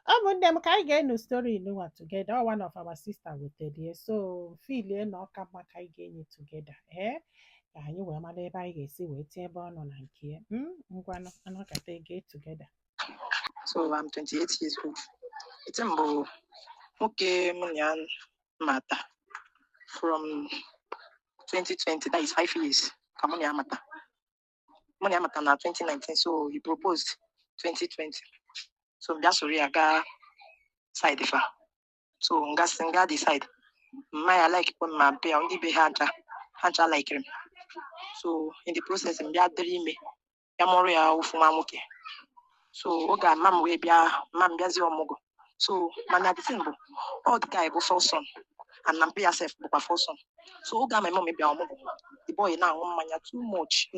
Ụmụnne m, ka anyị ga-enu story nụnwa together. Ọ one of our sister wetere, so filie na ọka mma ka anyị ga-enye together, ee, ka anyị wee mara ebe anyị ga-esi wee tinye ebe ọ nọ na nke ya. Ngwanụ, anọkata ege together. So I'm 28 years old. Ete mbụ nwoke mụ na ya mata from 2020, that is 5 years ka mụ na ya mata. Mụ na ya mata na 2019, so he proposed 2020. So m bịa soro ya gaa side fa. So ngasị nga the side. Mma ya like kwe ma be ya, ndị be ha ncha ha ncha likere m. So in the process, m bịa dịrị ime ya, mụrụ ya ofu nwa nwoke. So oge a mma m wee bịa, mma m bịazie ọmụgwọ. So mana the thing bụ, all the guy bụ first son and na mpe ya sef bụkwa first son. So oge a my mom bịa ọmụgwọ, the boy na-aṅụ mmanya too much.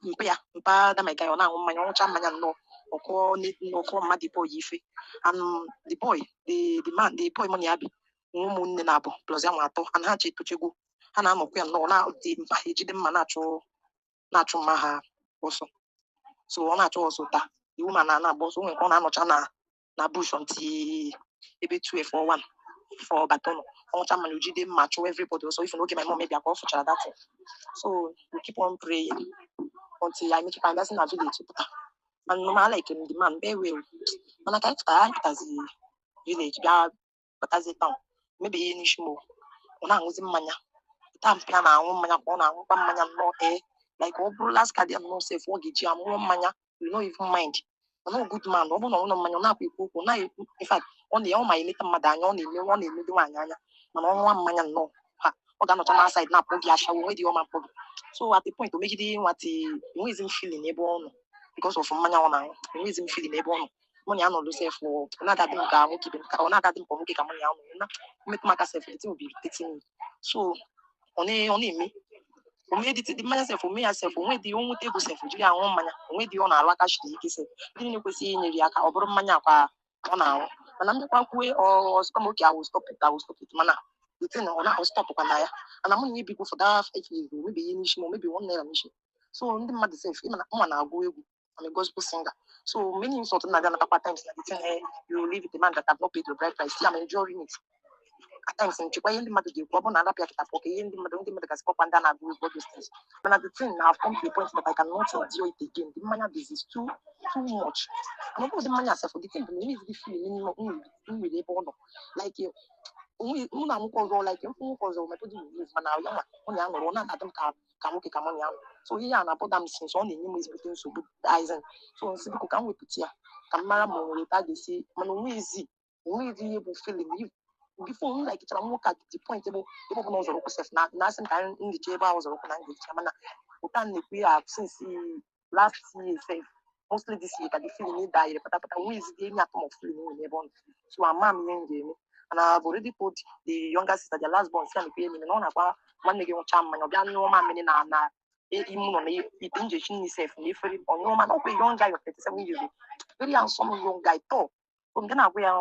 Mpe ya, mpa that my guy, ọ na-aṅụ mmanya, ọ ṅụcha mmanya nnọọ, ọkụọ ọkụọ mma the boy ife. And the boy, the man, the boy mụ na ya bi nwe ụmụnne na-abụ plus ya nwa atọ, and ha nche etochegwu, ha na-anọkwa ya nnọọ na dị mpa ejide mma na-achụ mma ha ọsọ. So ọ na-achụ ọsọ taa, the woman na na-agba ọsọ. O nwere nke ọ na-anọcha na bush until ebe 12 or 1 for bata ụlọ, ọ ṅụcha mmanya, o jide mma chụwa everybody ọsọ. If n'oge my mom bịa ka ọ fụchara that thing. So we keep on praying until anyị mechakwa gasị na village pụta. And normal, like the man very well, mana ka anyị pụtara, anyị pụtazi village bịa batazi town, maybe ihe n'isi m, ọ na-aṅụzi mmanya taa. Mpịa na-aṅụ mmanya ka ọ na-aṅụkwa mmanya nnọọ, ee, like ọ bụrụ last card ya nnọọ sef, ọ ga-eji amụọ mmanya, you no even mind. Mana ọ good man, ọ bụrụ na ọ ṅụọ mmanya, ọ na-akwa ekwu okwu na, in fact, ọ na ọ ma eleta mmadụ anya, ọ na-emede nwaanyị anya. Mana ọ ṅụọ mmanya nnọọ, ha ọ ga-anọcha na side na-akpọ gị ashawo, onwe dị ọma mkpọ gị. So at the point o megide nwata, enweghịzi m feeling ebe ọ nọ because of mmanya ọ na-aṅụ. Enweghịzi m feeling ebe ọ nọ. Mụ na ya nọdụ sef, ọ na-adadị m ka nwoke ibe m, ka ọ na-adadị m ka nwoke ka mụ na ya nọ na mmetụ m aka sef, the thing will be irritating me. So ọ na-eme ome dị mmanya sef, ome ya sef, onwe dị o nweta ego sef, jiri aṅụ mmanya, onwe dị ọ na-arụ aka shiri ike sef. Ndị niile kwesịrị inyere ya aka, ọ bụrụ mmanya kwa ọ na-aṅụ. Mana mbịakwa kwue, ọsịkwa m, "Okay, I will stop it, I will stop it." Mana the thing, ọ na stop kwa na ya. Ana mụ na ebikwu for that 5 years, o mebi ihe n'isi m, o mebi 1 naira n'isi m. So ndị mmadụ sef, ịma na mma na-agụ egwu, I'm a gospel singer, so many insult na-abịa natakwa times na the thing, you live with a man that have not paid your bride price. See, I'm enduring it. At times nchekwa ihe ndị mmadụ ga-ekwu, ọ bụrụ na arapịa kịta pụọ ka ihe ndị mmadụ gasị kpọkwa ndị a na-agụ egwu, all those things. Mana the thing, have come to a point that I cannot endure it again. The mmanya, this is too too much. And ọ bụrụ the mmanya sef, the thing bụ na enweghị feeling m nwere ebe ọ nọ, like onwe mụ na nwoke ọzọ, like mfụ nwoke ọzọ, my body will move. Mana ya nwa mụ na ya nọrọ, ọ na-adị m ka nwoke ka mụ na ya nọ. So ihe a na-abọda m since, ọ na-enye m ezigbote nsogbu aizen. So nsị, biko, ka m wepụta ya ka m mara ma o nwere ebe a ga-esi. Mana onweghịzi ihe bụ feeling before m like chara nwoke a. The point bụ, ebe ọbụla ọ zọrọ ụkwụ sef, na asị m ka m ngicha ebe ahụ zọrọ ụkwụ na ngicha. Mana ụta m na-ekwu ya since last year sef, mostly this year, ka the feeling danyere patapata. Onweghịzi any atom of feeling nwere n'ebe ọ nọ. So ama m ihe m ga-eme. And I've already told the younger sister, the last born, si ya mekwa ihe niile na ọ na-akwa nwanne gị nwụcha mmanya, ọ bịa nyụọ mamịrị na ime ụlọ na ite njechi nri sef na efere ọ nyụọ. Mana ọkwa young guy of 37 years old, very handsome young guy, tall. Mgbe na-agwa ya,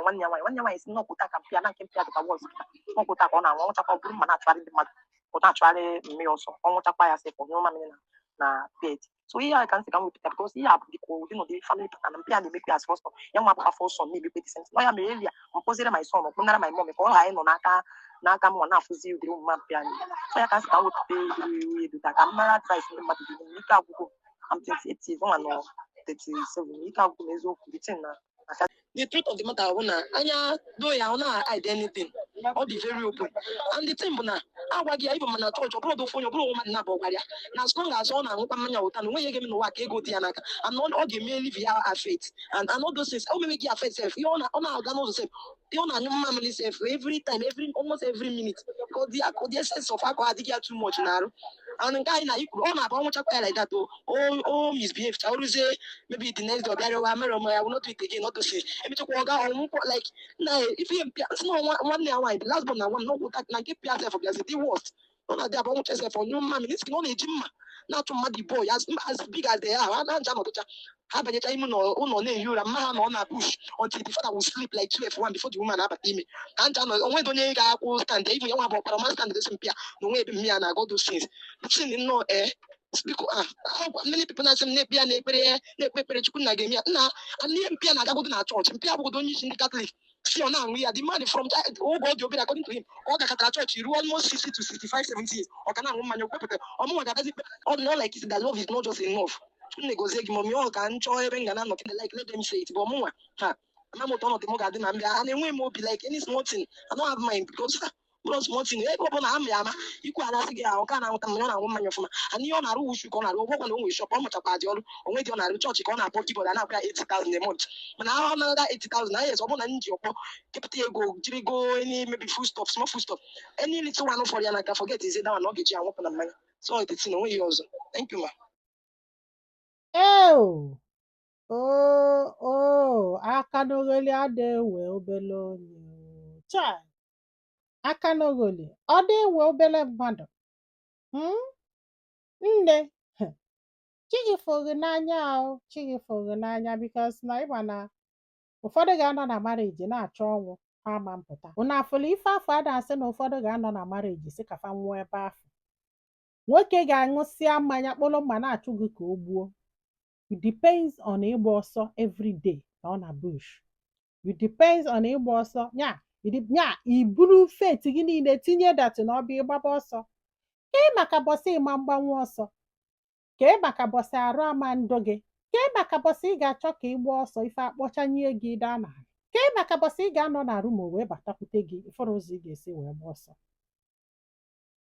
nwanne ya nwaanyị si nnọkwụta ka mpịa na nke mpịa dịka wọs nnọkwụta ka ọ na-anwụ nwụchakwa, ọ bụrụ mma na-achụgharị ndị mmadụ, ọ na-achụgharị mmiri ọsọ, ọ nwụchakwa ya sef, ọ nyụọ mamịrị na bed. So ihe a ka m sị ka m wepụta, because ihe a bụ dịka ụdị n'ụdị family pattern. Mpịa na-emekwa as first son, ya nwa bụkwa first son na-emekwa the same thing. Ọ ya mere elia m kpọziere my son, ọkpụnara my mom ka ọ ghara ịnọ n'aka m nwa na-afụzi ụdịrị omume mpịa anyị. So ya ka m sị ka m wepụta ụdịrị edo ka m mara advice ndị mmadụ ga-enye m. Ike agwụgwụ. I'm 28 years, nwa nọ 37. Ike agwụgwụ m eziokwu. The thing na The truth of the matter bụ na anya do ya, ọ na-hide anything, ọ dị very open. And the thing bụ na agwaghị ya ịbụ, mana chọọchị, ọ bụrụ ofu onye, ọ bụrụ mmadụ na-abụ gwara ya na as long as ọ na-aṅụkwa mmanya ụta na onweghị ihe ga-eme n'ụwa ka ego dị ya n'aka, and ọ ga-eme live ya affect and all those things o mewe gị affect sef. Ihe ọ na-aga n'ụzọ sef, ihe ọ na-anyụ mmamịrị sef, every time, every almost every minute, because the essence of alcohol adịghị ya too much n'arụ. And nke anyị na ikwuru, ọ na-abụ ọnwụchakwa ya like that, o misbehave cha, o ruzie maybe the next day, ọ bịarịwa mere ọma ya, will not do it again, not to say emechakwa ọ ga ọnwụkwọ like na ife ihe mpịa sị na nwanne ya nwaanyị, the last born, na nwa m n'ọgwụ na nke pịa sef bịazi dị worst. Ọ na-adị abụ ọnwụcha sef, ọnyụ mmamịrị isi na ọ na-eji mma na-achụ mmadụ ibo ya as big as they are. Ha na-nja nọdụcha, ha banyecha ime ụlọ na-ehi ụra, mma ha nọ na bush until the father will sleep like 12, 1 before the woman abata ime ka ncha nọ. Onwe onye ga-akwụ stand, even ya nwa bụ ọkpara ma stand dosi mpịa na onwe ebe mmiri na-aga, all those things, the thing nnọọ, ee. Biko, ah, many people na-asị m na-ekpe ya na-ekpere ya, na-ekpe ekpere Chukwu nna ga-eme ya. Nna, ihe mpịa na-agagodo na chọọchị, mpịa abụgodo onye isi ndị Katọlik si ọ na-aṅụ ya. The man from oge ọ dị obere, according to him, ọ gakọtara chọọchị ruo almost 60 to 65, 70 years, ọ ka na-aṅụ mmanya. Okwepụta ọmụnwa ga-agazi ọ dị not like it, that love is not just enough. Chukwu na-egozie gị, mummy. Ọ ka m chọọ ebe m ga na-anọkịta, like, let them say it, but ọmụnwa ha ama m ụtọ ọnọdụ m ga-adị na mbịa a na-enwe m obi like any small thing I don't have mind, because bụrụ small thing, ebe ọ bụla ama ya ama ikwu ala sị gị ahụ ka na-anwụta mmanya, ọ na-aṅụ mmanya ọfụma. And ihe ọ na-arụ wushu ka ọ na-arụ ụgwọ na o nwere shop, ọ mụchakwa dị ọrụ onwe dị, ọ na-arụ chọọchị ka ọ na-akpọ keyboard, a na-akwụ ya 80,000 a month. Mana ahụ na 80,000 na yes, ọ bụrụ na m ji ọkpọ kepụta ego jiri go any maybe food stuff, small food stuff, any little one for ya na ka forget is that one ọ ga-eji anwụpụ na mmanya. So the thing, onwe ihe ọzọ. Thank you, ma. Eo! Oo oo, aka n'ogheli ada ewe obele onye o. Chai! Aka n'ogheli ọ dị ewe obele mmadụ. Nne, chi gị fụrụ n'anya o, chi gị fụrụ n'anya, because na ịma na ụfọdụ ga-anọ na marriage na-achọ ọnwụ, ha ama mpụta. Unu afụlụ ife afọ a na-asị na ụfọdụ ga-anọ na marriage sị ka fa nwụọ ebe afọ. Nwoke ga-aṅụsịa mmanya kpụrụ mma na-achụ gị ka o gbuo. It depends on ịgba ọsọ every day na ọ na bush. It depends on ịgba ọsọ nya nya iburu faith gị niile tinye that na ọ bịa ịgbaba ọsọ. Kee maka bọsị ịma mgbanwe ọsọ? Kee maka bọsị arụ ama ndụ gị? Kee maka bọsị ị ga-achọ ka ị gbaa ọsọ ife akpọchanye gị daa n'ala? Kee maka bọsị ị ga-anọ na room o wee batakwute gị ịfụrụ ụzọ ị ga-esi wee gbaa ọsọ?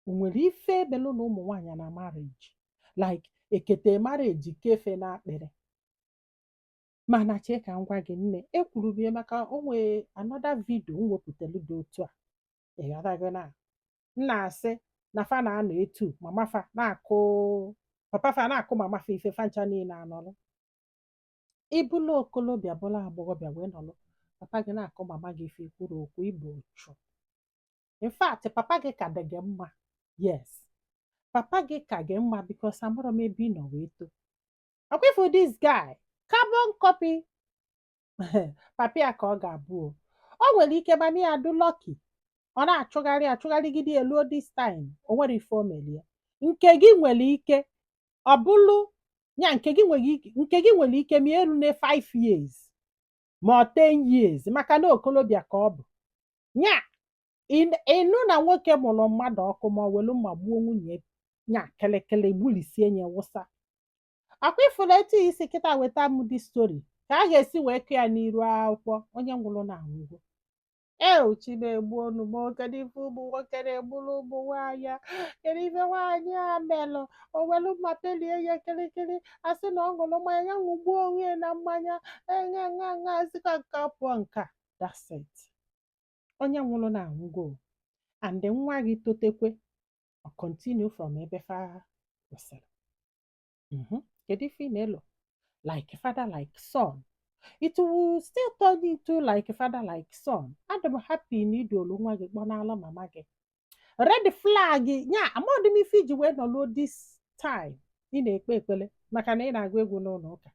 O nwere ife ebelu na ụmụ nwaanyị na marriage, like ekete marriage kefe na akpịrị. Mana chee ka m gwa gị, nne, ekwuru m ya maka o nwee another video m wepụtalụ dị otu a. Ị ghọtago na m na-asị na fa na-anọ etu mama fa na-akụ papa fa na-akụ mama fa ife fa ncha niile anọlụ. Ịbụlụ okolobịa, bụlụ agbọghọbịa wee nọlụ, papa gị na-akụ mama gị ife, ikwuru okwu, ịbụ ụchụ. In fact, papa gị ka dị gị mma. Yes, papa gị ka gị mma, because amarọ m ebe ị nọ wee too. Ọkwa ifu this guy, carbon copy papa ya ka ọ ga-abụ o. O nwere ike mama ya adụ lucky, ọ na-achụgharị achụgharịgide ya luo this time, o nwere ife o melie. Nke gị nwere ike ọ bụlụ ya, nke gị nwere ike, nke gị nwere ike ma erune 5 years ma ọ 10 years, maka na okolobịa ka ọ bụ nya. Ịnụ na nwoke mụrụ mmadụ ọkụ ma ọ welu mma gbuo nwunye nya kịlịkịlị, gbulisie ya wụsa. Akwa ifuru etu isi kịta weta m dị story ka a ga-esi wee kụ ya n'iru akwụkwọ, onye nwụrụ na anwụgo. Eo, Chimegbuonu m! Kedu ife ụmụ nwoke na-egburu ụmụ nwaanyị a? Kedu ife nwaanyị a melụ o welu mma pelie ya kịrịkịrị? A sị na ọ ṅụrụ mmanya, ya ṅụgbuo onwe ya na mmanya ṅa ṅa ṅa sịkwa nke ọ pụọ nke a. That's it. Onye nwụrụ na anwụgo, and nwa gị totekwe, ọ continue from ebe fa kwụsịrị. Kedu ife ị na-elo? Like father, like son. It will still turn into like father, like son. Adị m happy na idolu nwa gị kpọnala mama gị. Red flag nya, amadị m ife iji wee nọluo this time ị na-ekpe ekpele maka na ị na-agụ egwu n'ụlọ ụka.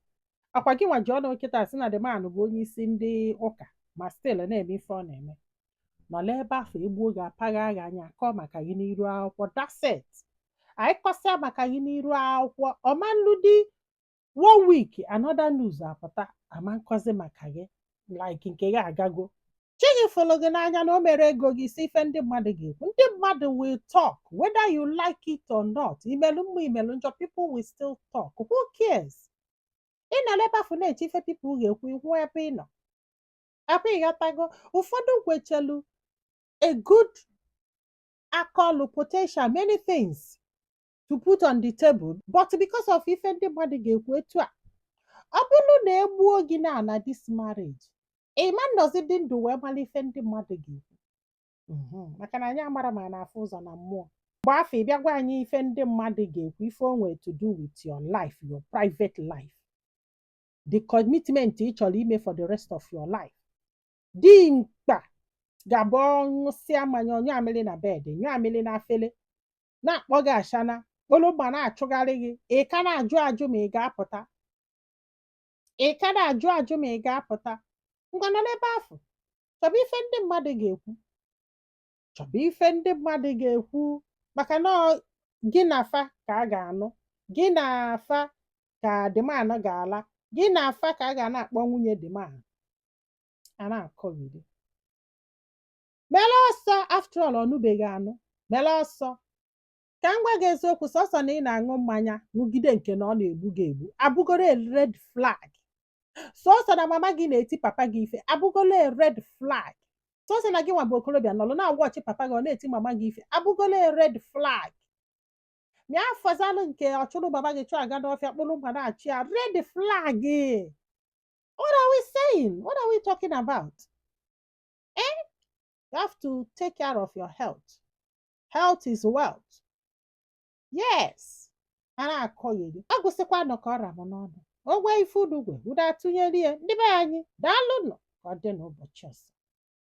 Akwa gị nwa ji ọnụ kịta sị na the man bụ onye isi ndị ụka, ma still na-eme ife ọ na-eme. Nọla ebe afọ egbuo gị, apagha agha anya akọ maka gị n'iru akwụkwọ. That's it. Anyị kọsịa maka gị n'iru akwụkwọ, ọma nlu dị one week, another news apụta, ama nkọzi maka gị, like nke gị agago. Chi gị fụrụ gị n'anya na o mere ego gị si ife ndị mmadụ ga-ekwu. Ndị mmadụ will talk whether you like it or not. Imelu mma, imelu njọ, people will still talk. Who cares? Ị nọ n'ebe afọ na-eche ife people ga-ekwu, ihu ebe ị nọ akwa. Ịghọtago? Ụfọdụ kwechelu a good akọlụ, potential, many things to put on the table, but because of ife ndị mmadụ ga-ekwu etu a, ọ bụrụ na egbuo gị na na this marriage, ị ma nnọzi dị ndụ wee mara ife ndị mmadụ ga-ekwu. Maka na anyị amara ma na-afụ ụzọ na mmụọ. Mgbe afọ ị bịa gwa anyị ife ndị mmadụ ga-ekwu, ife o nwere to do with your life, your private life, the commitment ị chọrọ ime for the rest of your life. Dimkpa ga-abụ ọṅụsịa mmanya, ọnyụ amịrị na bed, nyụọ amịrị na afele, na-akpọ gị ashana, kpolu mma na-achụgharị gị. Ị ka na-ajụ ajụ ma ị ga-apụta, ị ka na-ajụ ajụ ma ị ga-apụta. Ngwa, nọ n'ebe afọ chọba ife ndị mmadụ ga-ekwu, chọba ife ndị mmadụ ga-ekwu, maka na ọ gị na fa ka a ga-anụ. Gị na afa ka the man ga-ala, gị na afa ka a ga na-akpọ nwunye the man. A na-akọgheri. Mere ọsọ, after all, ọ nụbeghị anụ. Mere ọsọ. Ka m gwa gị eziokwu, sọsọ na ị na-aṅụ mmanya ṅụgide nke na ọ na-egbu gị egbu abụgoro a red flag. Sọsọ na mama gị na-eti papa gị ife abụgolo a red flag. Sọsọ na gị nwa bụ okorobịa nọrọ na-awọchị papa gị ọ na-eti mama gị ife abụgolo a red flag. Mịa afọzalụ nke ọchụrụ baba gị chụọ aga n'ọfịa kpụrụ mma na-achị ya, red flag. What are we saying? What are we talking about? Eh, you have to take care of your health. Health is wealth. Yes, a na-akọgheri. Ọ gụsịkwa nọ ka ọ ra m n'ọnụ. Ogwe ife unu gwe unu atụnyere ya. Ndị be anyị, daalụnụ. Ka ọ dị n'ụbọchị ọzọ.